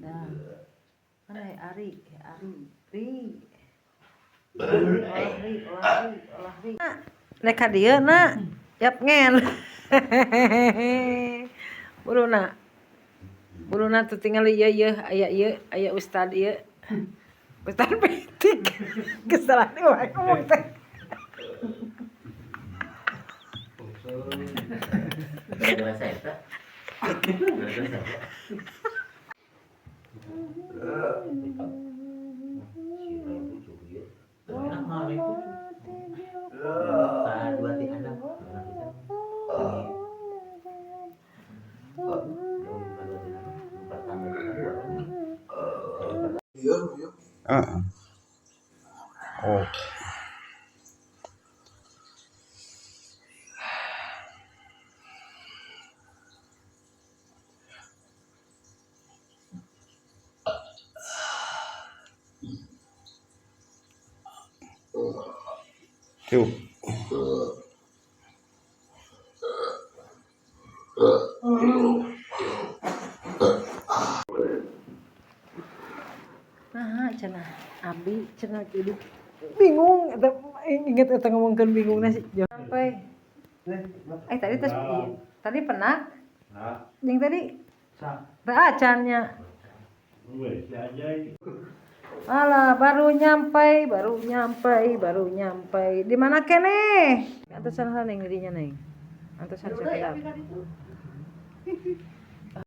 Dah. Mana ya Ari? Ya Ari. Ri. Olah ri, olah ri, olah ri. Nek ka dieu na. Yap ngen. Buru na. Buru na tuh tinggal ieu ieu aya ieu aya ustad ieu. Ustad P3. Kesalahan wae ngomong teh. Gara-gara saya tak. Gara-gara saya. Oh. Tiup. Nah, cenah abi cenah jadi bingung eta inget eta ngomongkeun bingungna si sampai. Eh tadi terus tadi pernah yang tadi teh acannya. Alah, baru nyampe, baru nyampe, baru nyampe. Di mana kene? Antosan neng dirinya neng. Antosan sekedap.